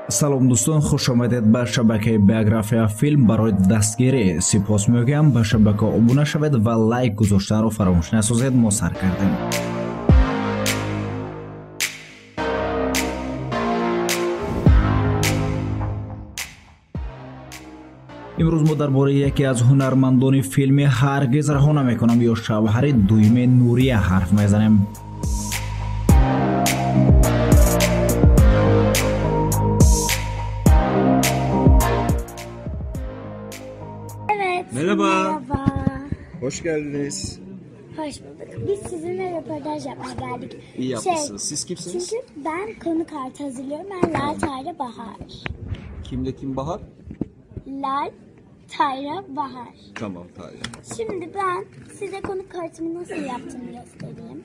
Салом дӯстон, хуш омадед ба шабакаи Биография Филм. Барои дастгирӣ сипос мегӯям. Ба шабака обуна шавед ва лайк гузоштанро фаромӯш насозед. Мо сар кардем. Имрӯз мо дар бораи яке аз ҳунармандони филми «Ҳаргиз раҳо намекунам» ё шавҳари дуюми Нурия ҳарф мезанем. Evet. Merhaba. Merhaba. Hoş geldiniz. Hoş bulduk. Biz sizinle röportaj yapmaya geldik. İyi yapmışsınız. Siz kimsiniz? Çünkü ben konu kartı hazırlıyorum. Ben Lal Tayra Bahar. Kimle kim Bahar? Lal Tayra Bahar. Tamam Tayra. Şimdi ben size konu kartımı nasıl yaptığımı göstereyim.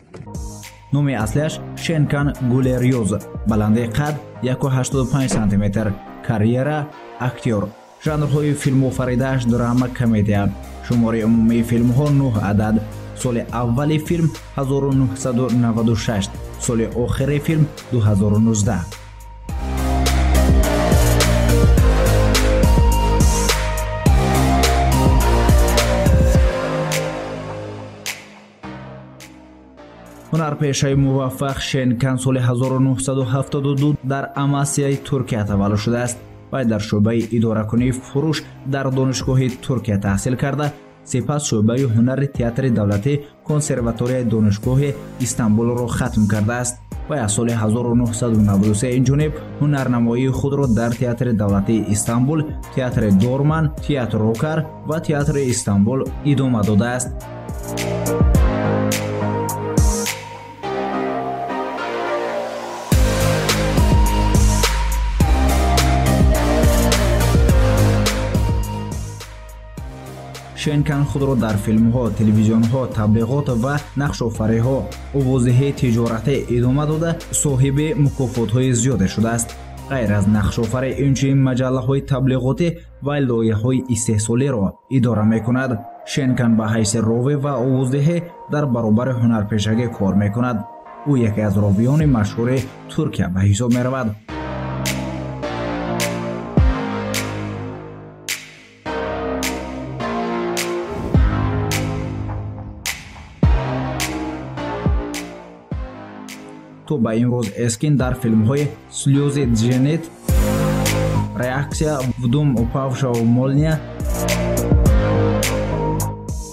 Номи аслиаш Шенкан Гулерюз, баландии қад 1,85 сантиметр, карьера актёр, жанрҳои филмофаридааш драма, комедия, шумораи умумии филмҳо 9 адад, соли аввали филм 1996, соли охири филм 2019. Ҳунарпешаи муваффақ Шенкан соли 1972 дар Амасияи Туркия таваллуд шудааст. Вай дар шӯъбаи идоракунии фурӯш дар Донишгоҳи Туркия таҳсил карда, сипас шӯъбаи ҳунари театри давлатӣ консерваторияи Донишгоҳи Истанбулро хатм кардааст. Вай аз соли 1993 инҷониб ҳунарнамоии худро дар Театри давлатии Истанбул, Театри Дорман, Театр Рокар ва Театри Истанбул идома додааст. Шенкан худро дар филмҳо, телевизионҳо, таблиғот ва нақшофариҳо, овоздиҳии тиҷоратӣ идома дода, соҳиби мукофотҳои зиёде шудааст. Ғайр аз нақшофарӣ, инчунин маҷаллаҳои таблиғотӣ ва лоиҳаҳои истеҳсолиро идора мекунад. Шенкан ба ҳайси ровӣ ва овоздиҳӣ дар баробари ҳунарпешагӣ кор мекунад. Ӯ яке аз ровиёни машҳури Туркия ба ҳисоб меравад. То ба имрӯз Эскин дар филмҳои «Слёзы Дженет», «Реакция», «В дом упавшего молния»,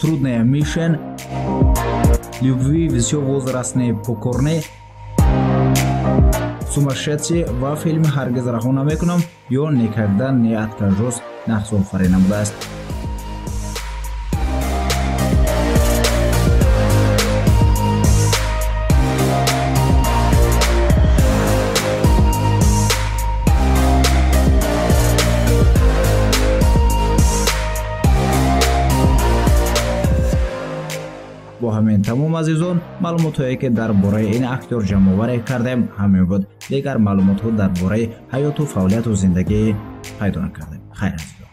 «Трудная мишень», «Любви все возрастные покорны», «Сумасшедший» ва филми «Ҳаргиз раҳо намекунам» ё «Никогда не откажусь» нақшофарӣ намудааст. Бо ҳамин тамом, азизон, маълумотҳое ки дар бораи ин актёр ҷамъоварӣ кардем ҳамин буд. Дигар маълумотҳо дар бораи ҳаёту фаъолияту зиндагӣ пайдо накардем. Хайр, азизон.